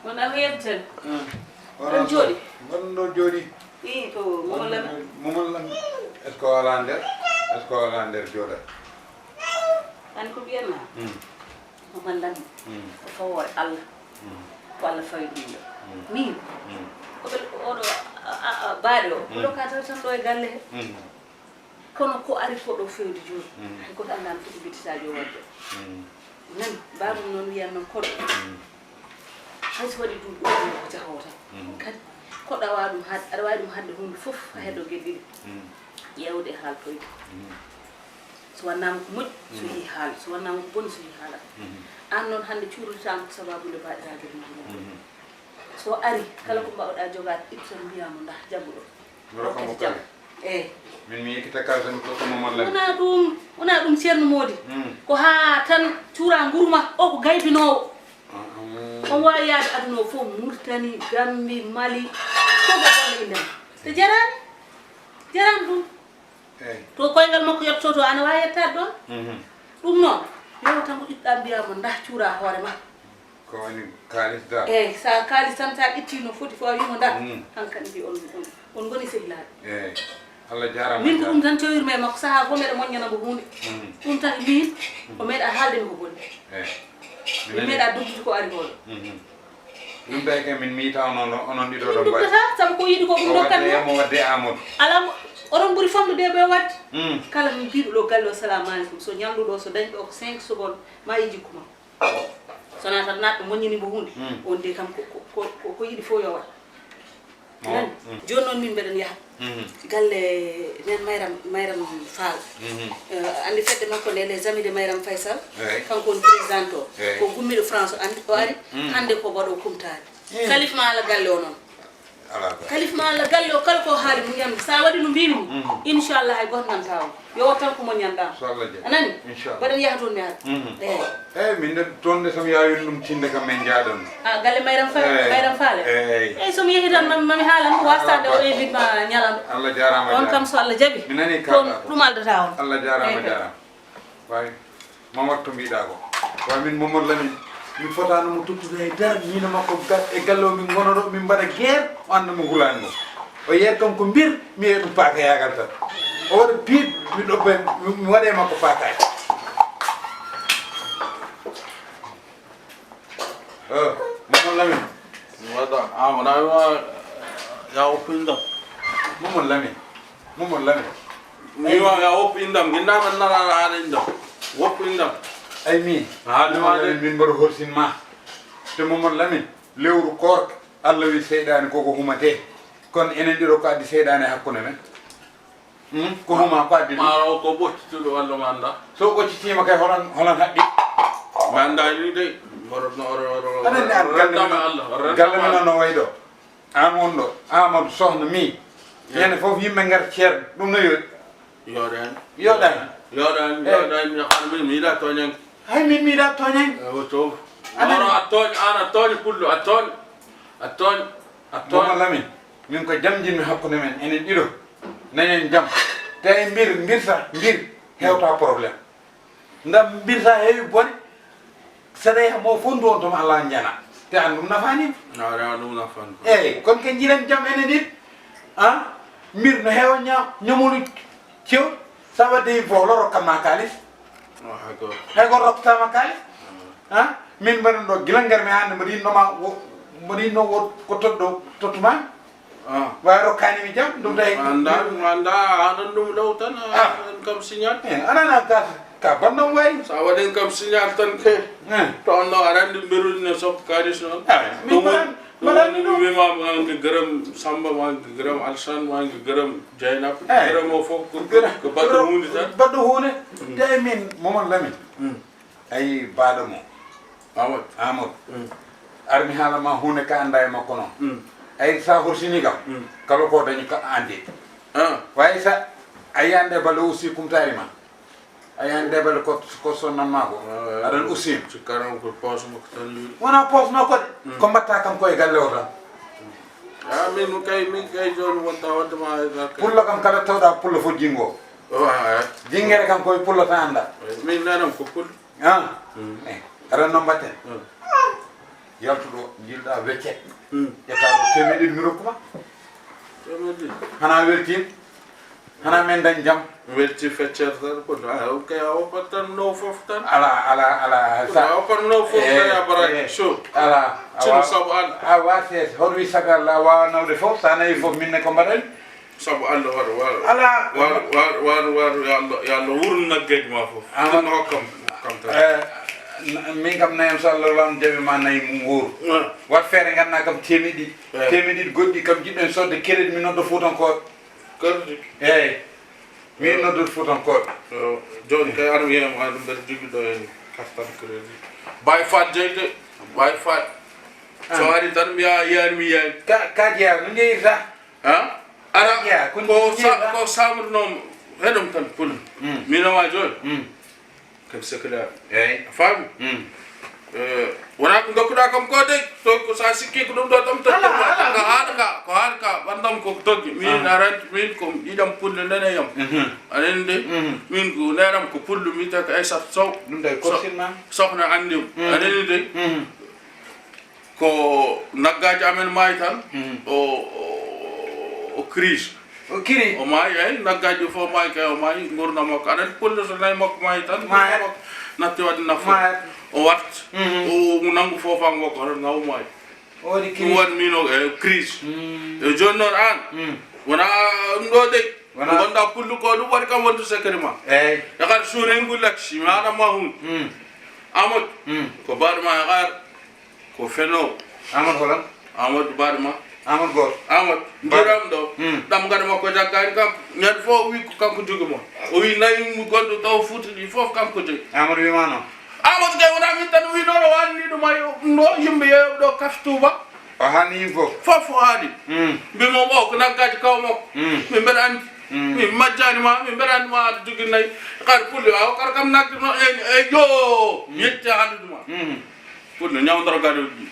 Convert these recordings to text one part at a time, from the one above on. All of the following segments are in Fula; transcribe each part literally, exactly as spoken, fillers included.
Wona ko yettel. Ɗon jooɗi. Ngonɗo jooɗi. Ii, to Momon Lami. Momon Lami. Est-ce que o alaa nder? Est-ce que o alaa nder jooɗa? An ko mbiyanma? Momon Lami. Ko fawoore Allah. Ko Allah fawi ɗum ɗo. Min, ko ɓe oɗo, a, a, a, baaɗe o, ko locataire tan ɗo e galle he. Kono ko ari ko ɗo fewde jooni, hay goto anndaa no foti bittitaajo o waɗde. Nani, baabam noon wiyan noon koɗo. Hay so waɗi duuɓi ɗiɗi ko jahoo tan. Kadi, koɗo a waawi ɗum haɗ-, aɗa waawi ɗum haɗde huunde fof haa heddo geɗe ɗiɗi. Ƴeewde e haaltoyde. So wannaama ko moƴƴi, so yii haala. So wannaama ko boni, so yii haala. Aan noon hannde cuurlitaama ko sabaabu nde mbaɗiraa geɗe mum. So ari, kala ko mbaawɗaa jogaade, ittan mbiyaa mo ndah jaɓuɗo. Mi rokka mo kadi jam. Eey. Min mi yekkitta kala tan ko ko Momon Lami. Wonaa ɗum, wonaa ɗum Ceerno Moodi. Ko haa tan cuura nguru ma, o ko gaybinoowo. On waawi yaade aduna o fof, Murtani, Gambi, Mali, fof ko golle innde ma. Te jaraani, jaraani ɗum. Eey. To koyngal makko yetto to, ana waawi yettaade ɗoon. Ɗum noon, yo tan ko ittaa mbiyaa mo ndah cuura hoore ma. Ko woni kaalis da? Eey, so a kaalis tan, so a itti no foti fof, a wii mo ndah. Hankadi mbi on, on, on ngoni sehilaaɓe. Eey. Allah jaaraama. Min ko ɗum tan cowirmi e makko, sahaa fof mbeɗa moƴƴana mo huunde. Ɗum tan min, o meeɗa haalde mi ko boni. Eey. Mi meeɗa doggude ko ari ko ɗo. Ɗum tawi kay min miita onon, onon ɗiɗo ɗon mbaɗi. Ɗum ɗum ɗata, sabu ko yiɗi ko ɗum o waɗde dokkatmi. Mo waɗde Amadou. Alaa mo, oɗon ɓuri famɗude ɓe waɗde. Kala mi mbiɗo ɗo galle o, salamu aleykum. So ñalluɗo, so dañɗo ko cinq secondes, ma e jikku ma. So wonaa tan naatɗo moññini mo huunde, on de kam ko, ko, ko, ko, ko yiɗi fof yo waɗ. Nani? Jooni noon min mbeɗen yaha galle men Mayram, Mayram Fall. Eh, anndi fedde makko nde, les amis de Mayram Faysal. Eey. Kanko woni président o. Eey. Ko gummiiɗo France o, anndi o ari. Hannde ko waɗo kumtaari. Kalif ma ala galle o noon. Alaa ko. Kalif ma Allah galle o, kala ko haali mo ñamde. So a waɗi no mbiimi mo, inchallah hay gooto nantaa on. Yo waɗ tan ko mo ñanɗaa. So Allah jaɓi. A nani? Inchallah. Mbaɗen yaha toon mi ara. Eey. Eey, min de toon de so mi yaawino ɗum tinde kam min njaadan. A, galle Mayram Fa-, Mayram Faale? Eey. Eey, so mi yehi tan mami, mami haalan ɗum wastaade o invite ma ñalanɗo. Allah jaaraama. On kam so Allah jaɓi. Mi nani kaalɗaa ko. Ɗum aldataa on. Allah jaaraama, jaaraama. Waay, ma waɗ to mbiɗaa ko. Waay, min Momon Lamin, mi fotaano mo tottude hay dara, min e makko ga-, e galle o min ngonoɗo, min mbaɗa geer, o annda mo hulaani mo. O yeeya kam ko mbir, mi yeeya ɗum paakayaagal tan. O waɗa piid, mi ɗobba, mi, mi waɗa e makko paakaaji. Eh, Momon Lamin. Wata, a wona, ya o pindam. Momon Lamin. Momon Lamin. Mi wa ya woppu indam, ginda man nara ala indam. Woppu indam. Ay mi. Momon Lamin, min mbaɗa horsin ma. Te Momon Lamin, lewru koorka, Allah wi seyɗaane koko humate. Kono enen ɗiɗo ko addi seyɗaane hakkunde men. Hmm? Ko huma ko addi ɗum? Maa o ko ɓoccituɗo walla mi annda. So ɓoccitiima kay holan, holan haqqi? Mi annda ni de. Mboɗo no oro, oro, oro, aɗa anndi an galle men, Allah, galle men no wayi ɗo. An wonɗo, Amadou Sohna mi. Ñande fof yimɓe ngar ceer, ɗum no yooɗi. Yooɗani. Yooɗani. Yooɗani, yooɗani, mi yiɗa tooñan. Hay min mi yiɗa tooñan. Ewo to. Anan. Oro a tooñ, an a tooñ pullo, a tooñ. A tooñ. A tooñ. Momon Lamin, min ko jam jinmi hakkunde men, enen ɗiɗo. Nañen jam. Te mbir, mbirsa, mbir, hewta problème. Ngam mbirsa heewi bone, so tawi mo fof ndu on tuma Allah njana. Te an ɗum nafaani. Nawre an ɗum nafaani. Eey, kon ke njiren jam enen ɗiɗi. Ah, mbir no heewa ña-, ñamolu cew, sa wadde fof lo rokkan ma kaalis. Hay goto. Hay goto rokkata ma kaalis. Ah, min mbaɗan ɗo gila ngar mi hannde mbaɗi no ma wo-, mbaɗi no wo-, ko totɗo, tottuma. Ah. Wa rokkaani mi jam, ɗum tawi. Anda, anda, aɗon ɗum ɗo tan, ah, an kam signal. Eh, aɗa na ka, ka bandam wayi. Sa waɗen kam signal tan ke. Eh. To on no aɗa anndi mberuɗi no sop kaalis noon. Ah, mi ɗum woni, ɗum woni mi wiima ma nge gërëm Samba, ma nge gërëm Alsan, ma nge gërëm Jaynab. Eh. Gërëm o fof ko, ko baɗɗo huunde tan. Baɗɗo huunde. Mm. Tawi min, Momon Lamin. Mm. Ayi, baaɗo mo. Amadou. Amadou. Mm. Ar mi haala ma huunde ka annda e makko noon. Mm. Ayi, sa horsini kam, mm, kala ko dañi ka ande. Ah. Wayi sa, a yande bale aussi kumtaari ma. A yande bale ko, ko sonnan ma ko. Ah, aɗan aussi. Si karam ko poos makko tan yuri. Wona poos makko de. Mm. Ko mbatta kam ko e galle o tan. Ah, min kay, min kay jooni wonta wadde ma hayra kay. Pullo kam kala tawɗa pullo fof jingo. Oh, ah, ah. Jingere kam koye pullo tan annda. Eh, min nanam ko pullo. Ah. Mm. Eh, aɗa no mbatten? Mm. Yaltuɗo, njilɗa weccet. Ƴetta ɗo temeɗɗe ɗiɗi mi rokku ma. Temeɗɗe ɗiɗi. Hana weltin? Hana men dañ jam? Welti feccere tan, ko a, ok, a woppat tan no fof tan. Ala, ala, ala. Ko a woppat no fof tan, a bara so. Ala. Cin sabu Allah. A wase, horwi sagal la wa nawde fof, sa nawi fof, minne ko mbaɗani? Sabu Allah waɗa, waɗa. Ala. Waɗa, waɗa, waɗa, waɗa, yo Allah, yo Allah wurnu naggeeji ma fof. Amin. Tan hokkam, hokkam tan. Eh, n-, min kam nayam so Allah lam jaɓi ma nayi mum nguur. Ah. Wat feere nganna kam temeɗɗe ɗiɗi. Eh. Temeɗɗe ɗiɗi goɗɗi kam jiɗɗen sodde crédit mi nodda Fuutankooɓe. Crédit? Eyyi. Min noddude Fuutankooɓe. Yo, jooni kay, aɗa wiya mo, aɗa mbeɗa jogii ɗo heen carte crédit. Baye Fat jeyi de, Baye Fat. So ari tan mbiya a yiyaani mi yiyaani. Ka, ka jeyaa, no njeyirta? Ha? Ara, ko sa-, ko samrunoo heɗom tan, pul. Mm. Min o ma jooni. Mm. Kam seculaire. Eyyi. A faami? Mm. Eh, wonaa ko ndokkuɗaa kam ko de, to ko sa sikki ko ɗum ɗo tan, to ko haɗa ka, ko haɗa ka, ɓandam ko toggi. Min aran, min ko yiɗam pulle nene yam. Mhm. Anen de, min ko nenam ko pullu, mi ta ko Aysat Sow. Ɗum day korsin ma. Sohna anndi. Mhm. Anen de. Mhm. Ko naggaaji amen maayi tan, o, o, o crise. O crise? O maayi, eyi, naggaaji fof maayi kay, o maayi, nguurndam makko. Aɗa anndi pullo so nayi makko maayi tan, nguurndam makko natti waɗde nafoore. O warti. O nanngu fof am makko, hoto ngaw maayi. O waɗi crise. Ɗum waɗi min o, e crise. E jooni noon aan, wonaa ɗum ɗo de. Wonaa. Ngonɗaa pullo ko ɗum waɗi kam wonde secret ma. Eyi. E kadi suuna e ngu lakki, mi haɗa ma hun. Amadou, ko baɗ ma e xaar. Ko fenoowo. Amadou holan? Amadou baɗ ma. Amadou Goor. Amadou, njiram ɗo. Ɗam ngada makko jaggaani kanko. Ñande fof o wi ko kanko jogi mo. O wi nayi mu gonɗo taw Fuuta ɗi fof kanko jogi. Amadou wima noon? Amadou kay wonaa min tan wi noon, o anni ɗum ay no yimɓe yeeyoɓe ɗo Kafe Touba. O haali yimɓe fof? Fof o haali. Mbi mo o ko naggaaji kaw makko. Min mbeɗa anndi. Min majjaani ma, min mbeɗa anndi ma aɗa jogi nayi. Kadi pullo awa kar kam nagge no e, e yo. Yetti haaldude ma. Pullo ñawdoro gadoji ɗi.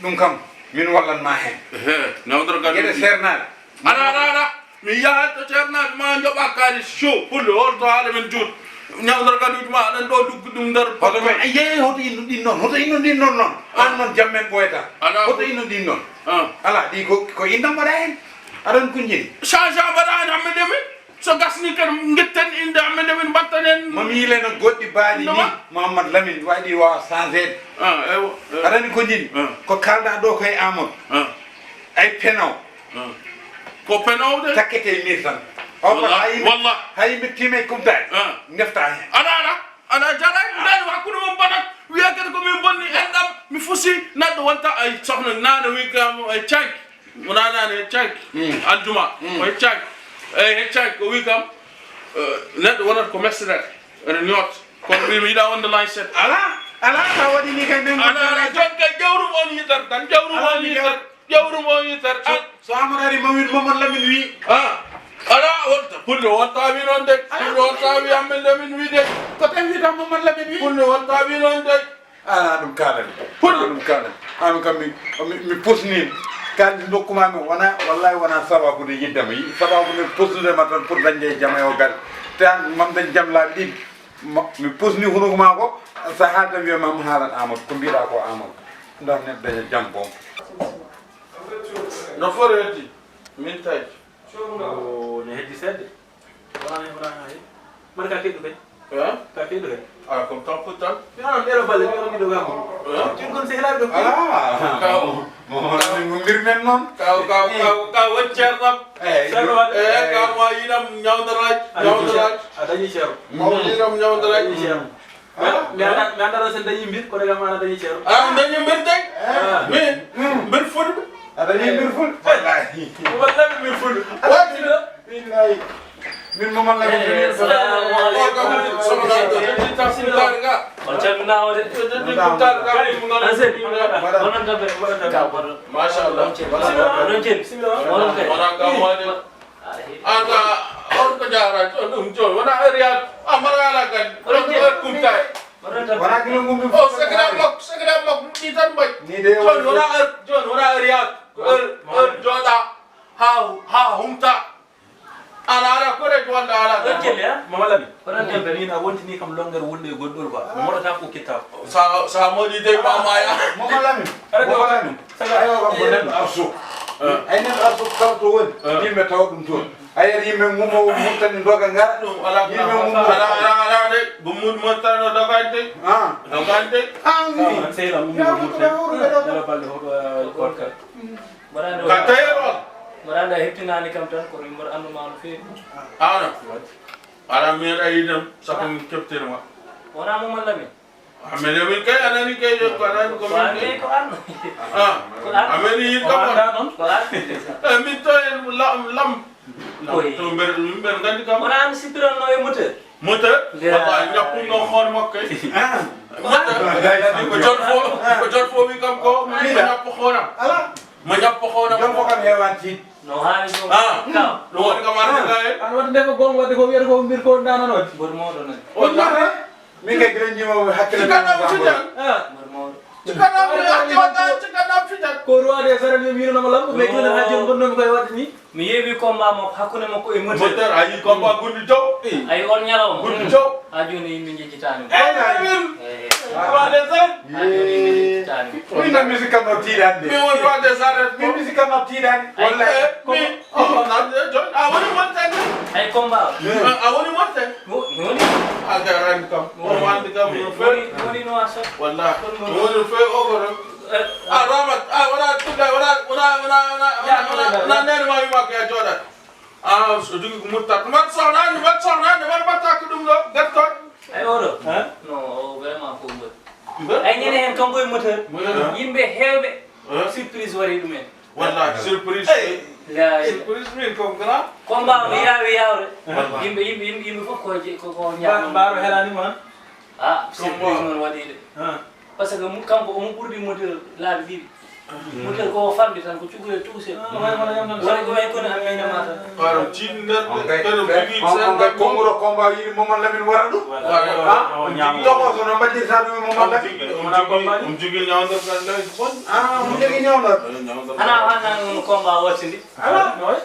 Ɗum kam, min wallan ma heen. Ehe, ñawdoro gadoji. Geɗe seernaaɓe. Ara, ara, ara. Mi yahat to seernaaɓe ma njoɓa kaalis show. Pullo holto haala men juut. Ñawdoro gadoji ma aɗan ɗo luggu ɗum nder. Hoto men. Yeey, hoto inno ɗin noon. Hoto inno ɗin noon noon. Aan noon jam men ɓooyata. Hoto inno ɗin noon. Ala, ɗi ko, ko innam mbaɗa heen. Aɗan kunjini. Change mbaɗa heen hammede men. So gasni kadi, ngetten innde amen, nde min mbattanen. Mami yileno goɗɗi baaɗi ni, Mouhammad Lamine, waɗi wa changé. Ah, ewa, ewa. Aɗa anndi ko njini? Ah. Ko kalɗa ɗo koye Amadou. Ah. Ay penaw. Ah. Ko penaw de. Takkete e mir tan. O ko wallah, hay, wallah. Hay mi time kumtaade. Ah. Ndefta heen. Ala, ala. Ala, jara, ndani hakkunde mon bonat. Wiya kadi ko min bonni enɗam. Mi fusi. Neɗɗo wonta ay sohna nana wi kam ay canki. Wonaa nane heccaaki. Aljuma. O heccaaki. Eyi, heccaaki. O wi kam, eh, neɗɗo wonata ko mesrere. Ene ñoota. Kono wi mi yiɗa wonde lancet. Ala, ala, sa waɗi ni kay men. Ala, ala, jon kay jawrum on yitar tan. Jawrum on yitar. Jawrum on yitar. So, so Amadou ari, Mamadou, Mamadou Lamine wi. Ah. Ala, wonta. Pullo wonta wi noon de. Pullo wonta wi Amadou Lamine wi de. Ko tan wiyta Mamadou Lamine wi. Pullo wonta wi noon de. Ala, ɗum kaalani. Ala, ɗum kaalani. Aan kam mi, mi, mi pusni. Kaaldi ndokkuma mi wona, wallahi wona sababu nde yiddema. Yi-, sababu nde pusnude ma tan pour dañde e jam e o galle. Te aan mam dañ jam laabi ɗiɗi. Ma, mi pusni hunuko ma ko, sa haalta wiya mam haalan Amadou. Ko mbiɗa ko Amadou. Ndax neɗɗo daña jam boom. No foti heddi? Min tawi. O, ne heddi seeɗa. Wona hen, wona hen. Mbaɗa ka keɗɗo kay. Eh? Ka keɗɗo kay. Ah, comme tant pour tant. Mi onon ɗeɗo balle, mi onon ɗiɗo gamo. Eh? Tin kon sehlaɓe ɗo. Ah, ka o. Mo, mo, mo, mo mbir men noon. Ka o, ka o, ka o, ka o woni ceerno am. Eh, ceerno waɗa. Eh, ka mo a yiɗam ñawdoraaji, a dañi ñawdoraaji. Ceerno. A dañi ceerno. Mo yiɗam ñawdoraaji. A dañi ceerno. Ah, mi anda, mi anda ɗo sen dañi mbir, kono kam ana dañi ceerno. Ah, dañi mbir tey? Ah. Min, mbir fulɓe. A dañi mbir fulɓe? Wallahi. Wallahi mbir fulɓe. Wallahi. Billahi. Min mo malla. Eh, assalamu alaikum. O kam, sohna, to, to, to, to, to, to, on calminaama de. To, to, to, to, to, to, to, to, Anse. Onon tabe, onon tabe. Machallah. Onon ken. Onon ken. Wona kam wade. An ka, on ko jaaraade, on ɗum jooni, wona heure yaade, a mara ala kadi, on ko heure kumtaade. Wona gila ngummi. O, sakira makko, sakira makko, ɗi tan mbayi. Ni de jooni, wona heure, jooni, wona heure yaade, ko heure, heure jooɗa, haa, haa humta. Ana ala ko de, Wonde ala ɗon tan. Jelle, ha? Mama Lami. Oɗon jelle. Min a wontini kam longere wonde e goɗɗol ba. Mi moɗata ko kittaw. Sa, sa moɗi dey mama ya. Mama Lami. Aɗa ɗo Mama Lami. Saga. Aywa, kam ko neɗɗo arsu. Eh. Ay neɗɗo arsu kala to woni. Eh. Yimɓe tawa ɗum toon. A yiyat yimɓe ngummo Murtani doga ngara. Ɗum ala, yimɓe ngummo. Ala, ala, ala de. Gummuɗo Murtani o dogani de. Ah. Dogani de. Ah, wi. Seyla ngummo Murtani. Yala balɗe hoɗo, eh, korka. Mbaɗa nde Ka tailleur on. Mbaɗa nde a heɓtinaani kam tan, kono mbaɗa anndu ma no feewi. Ano. Ala mi aɗa yiɗam, sabu mi keɓtirma. Wona mo malla min. Amen, amen kay, anani kay, ko anani ko Ko min an kay. Kay ko an. Ah. Ko an. Amen yiɗ kam on. Ko an. Eh, min to en lam, lam. Lam Koy. To mber, min mber gandi kam. Wona an sippiranno e moteur. Moteur? Nde Wallahi, a- ñappuno hoore makko kay. Ah. Moteur. Ko jon fo, ko jon fo wi kam ko, mo ñappo hoore am. Ala. Mo ñappo hoore am. Jon fo kam hewan tiit. No haawi ɗum. Ah. Kaw. Ɗum woni kam arde kay. An wadde nde ko gom wadde ko wiyata ko mbir ko ndananoɗe. Mbor mawɗo nan. O nana. Min kay gila jima hakkille. Sikana o fitan. Ah. Mbor mawɗo. Sikana o fitan. Sikana o fitan. Ko roi des arènes yo wiino nama lambo, mais gila ha joni gonnomi koye wadde ni. Mi yeewi combat makko hakkunde makko e moteur. Moteur, a yii combat gunndi jaw? Ayi, on ñalawma. Gunndi jaw? Ha joni yimɓe jejjitaani mo. Eyi, min. Eyi. Roi des arènes. Ha joni yimɓe jejjitaani mo. Min na musique kam no tiiɗani de. Mi woni roi des arènes. Min musique kam no tiiɗani. Ayi. Wallahi. Eh, mi. Oh, na, eh, jo-, a woni Mauritanie? Ayi, combat. Eh, a woni Mauritanie? Mo, mi woni. A garani kam. Mo woni. Mo woni, mo woni no a sot. Wallahi. Kono mo woni fe o ko. Eh, ah, Ramat, ah, wona tuɗɗa, wona, wona, wona, wona, wona, wona, wona nene ma wi makko ya jooɗat. Ah, so jogi ko muttat. Mbaɗ soxna, mbaɗ soxna, mbaɗ mbaɗta ko ɗum ɗo, gatto. Ay, oɗo? Hein? Non, o vraiment ko mbaɗ. Mbaɗ? Ay, ñande hen kanko e moteur. Moteur. Yimɓe heewɓe, hein? Surprise waɗi ɗum en. Walla, surprise. Ey. Laa, surprise min ko grand. Combat o no yaawi yaawde. Walla. Yimɓe, yimɓe, yimɓe, yimɓe fof ko je-, ko, ko ñaawo. Mbaaro helani mo han? Ah, surprise noon waɗi de. Ah. Parce que mu-, kanko omo ɓurdi moteur laabi ɗiɗi. Ah. Moteur ko o famɗi tan, ko cukalel tout seul. Ah, way wala yam tan. Wala ko way kono am ñande ma tan. Waaw, ci nder on kay, kano on kay, bigi on, on kay, sanga konguro combat yiɗi Momon Lamine wara ɗum. Voilà. Ah, o ñaamo. Togo sono mbaɗirta ɗum e Momon Lamine. On jogii, on jogii ñawndergal lay bon. Ah, on jogii ñawndergal. Ñawndergal. Ana, ana, on combat wattindi. Ala. Noy?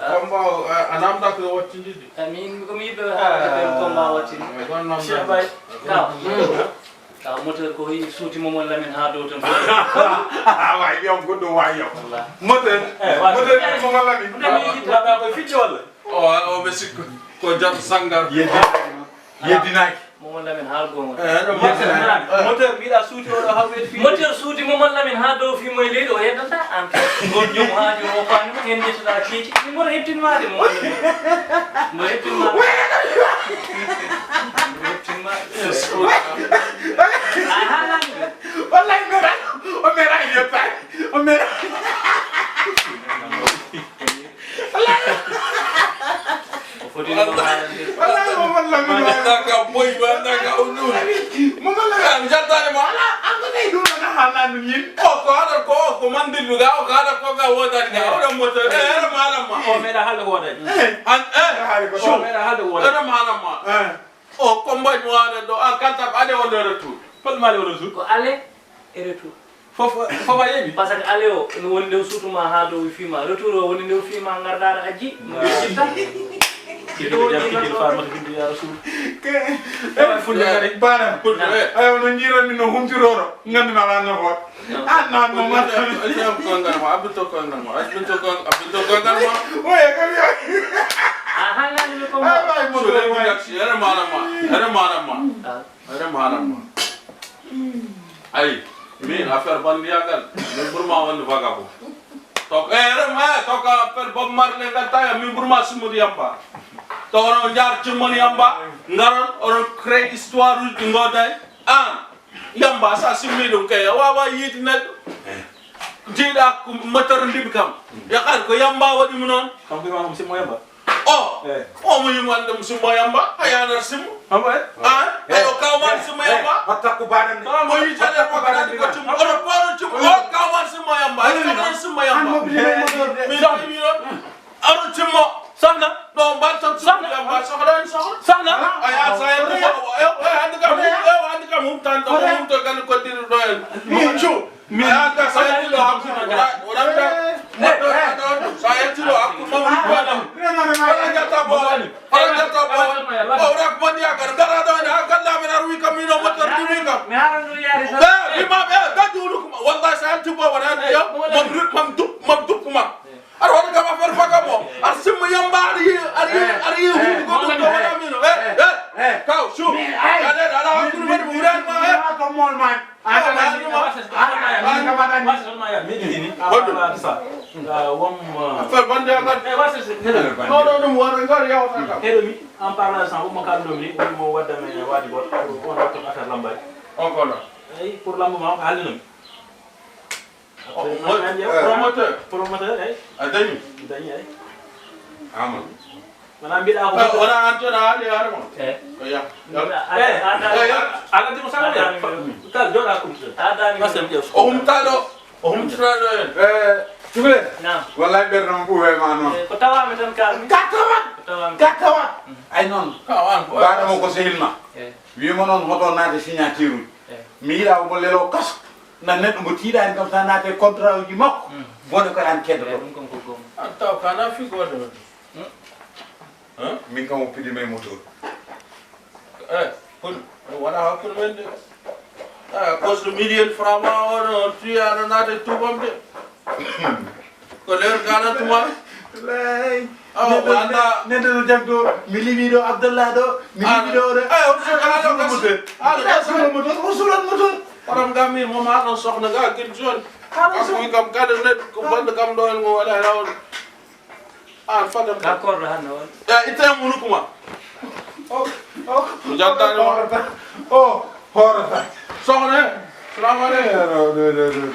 Ah. Combat o, a, a namda ko wattindidi. Eh, min ko mi yiɗɗo haalde ko combat wattindi. Eh, ɗon namda. Cheikh Baye. Kaw. Mm. Kaw moteur ko yi suuti Momon Lamine haa dow ton. Ah, way, yo, goɗɗo way, yo. Wallaahi. Moteur, eh, wa-, moteur Momon Lamine. Moteur mi yiɗi waɗa ko fijjo walla? O, o, ɓe sikku ko Jatu Sangar. Yeddinaaki. Yeddinaaki. Momon Lamine, haal goonga. Eh, ɗum Yeddinaaki. Moteur mbiɗa suuti oɗo haa weeti fii. Moteur suuti Momon Lamine haa dow fii mo e leydi, o yeddata. An kay, ngon joom haaju o faami mo, en ƴettuɗaa keeci. Mboɗo heptin ma de, Momon Lamine. Mboɗo heptin ma. Mboɗo heptin ma. A haalani. Wallahi, mera, o mera, yettaani. O mera. O foti ɗum haalande. Wallahi, mo walla min. Naka boy, ba naka unu. Mo walla. Am jattaade mo. Ala, an ko tawi ɗum na haalande min. O ko haɗa ko, ko man dillu ga, o ko haɗa ko ga wodani ga. O ɗon moto, eh, era malam ma. O meɗa haalde ko wodani. Eh. An, eh. O meɗa haalde ko wodani. Era malam ma. Eh. O combat mo waɗa ɗo, an kanta ko aller walla retour? Hol ma aller walla retour? Ko aller et retour. Fof, fof a yeeɓi? Parce que aller o, no woni nde o suutu ma haa dow fii ma. Retour o woni nde o fii ma ngarɗaa ɗo ajji, mo ɓe sitta. Ɗo woni ɗo. Ke, ewa fulɓe kadi. Bana. Fulɓe, eh. Ayo, no njiiran min no humtiroro. Nganndu ma lan no ko. Ah, non, non, non. Abito ko ngal ma, abito ko ngal ma, abito ko, abito ko ngal ma. Oye, kam yo. Ah, haalani mi ko. Ah, bay mo. So le relax, ere malam ma, ere malam ma. Ah. Ere malam ma. Ay, min affaire bandiyagal, min burma wonde vagabond. To, eh, ere ma, to ka affaire Bob Marley ngal taya, min burma sumude yamba. To onon njaar cummon yamba, ngaron, onon créé histoire uji ɗi ngoodaani. An, yamba, sa simmi ɗum kay, a waawaa yiide neɗɗo. Eh. Jiiɗa ko moteur ndiɓi kam. Yaakaar ko yamba waɗi mo noon. Kanko wiima omo simmo yamba? O, eh. Omo yima wonde mo simmo yamba, a yanar simmo. Amba, eh? An, eh, o kawman simmo yamba. Batta ko baɗan ni. O yi jale ko kadi ko timmo. Oɗo poro timmo, o kawman simmo yamba. Ay, kawman simmo yamba. An mo bili mo moteur de. Mi, mi, mi, mi, Aro timmo. Soxna. Ɗo mbaɗ tan soxna. Mbaɗ soxna en soxna. Soxna. Aya sa yetto. Hande kam hum, hande kam hum tan hum to gal ko diri ɗo en. Min cu. Aya ka sa yetto ɗo hakku. Wala wala. Mo ɗo ɗo sa yetto ɗo hakku mo wala. Wala jata bo. Santi bo wona yo mam ru- mam dup mam dup ma. Ar wona kam affaire faka mo. Ar sim yamba ar yi ar yi ar yi hu ko do ko wona mino. Eh eh. Kaw shu. Kale ala hakuri mani uran ma eh. Ko mol man. Affaire bande akat. No no dum wara ngor yawta kam. Heɗomi en parlant sans mo kalɗomi ni mo wadda men waadi goɗɗo on watto affaire lambari. On kono. Eyi pour lambo ma ko haalinomi. Promoteur. Promoteur eyi. A dañi. Dañi eyi. Ama. Wona mbiɗa ko wona an toon a haali haare ma. Eyi. Ko ya. Ala dimo sala de. Kal joɗa kum. Adani. O humtaɗo. O humtitaɗo en. Cukalel. Nam. Wallahi ɓerɗe mon ɓuuɓe ma noon. Ko tawami tan kalmi. Ka tawat. Ko tawami. Ka tawat. Ay noon. Ka wan ko. Mbaɗa mo ko sehil ma. Eyi. Wimo noon hoto naate signature uji. Eyi. Mi yiɗa omo lelo kaso. Nan neɗɗo mo tiiɗani kam sa naate contrat uji makko. Bone ko an keddoto. Eyi ɗum kon ko gom. An taw kana figode. Min kam o pidi may motor. Eh, kun wala hakkunde men de. Eh, poste million franc ma on on tuya no naate tubam de. Ko leer galan tuma. Lay. Aw wanda. Neɗɗo no jagdo mi liwi ɗo Abdallah ɗo mi liwi ɗo ɗo. Eh, on suka ala motor. Ala suka motor, on suka motor. Param gami mo ma ɗon soxna ga gil jon. Ala suka kam kada net ko banda kam ɗo en mo wala rawon. An fadam. Ka korɗo hannde on. Ya itte mo nukuma. Oh, oh. Mo jantaani mo. Horata. Oh, horata. Soxna. Salamu aleykum.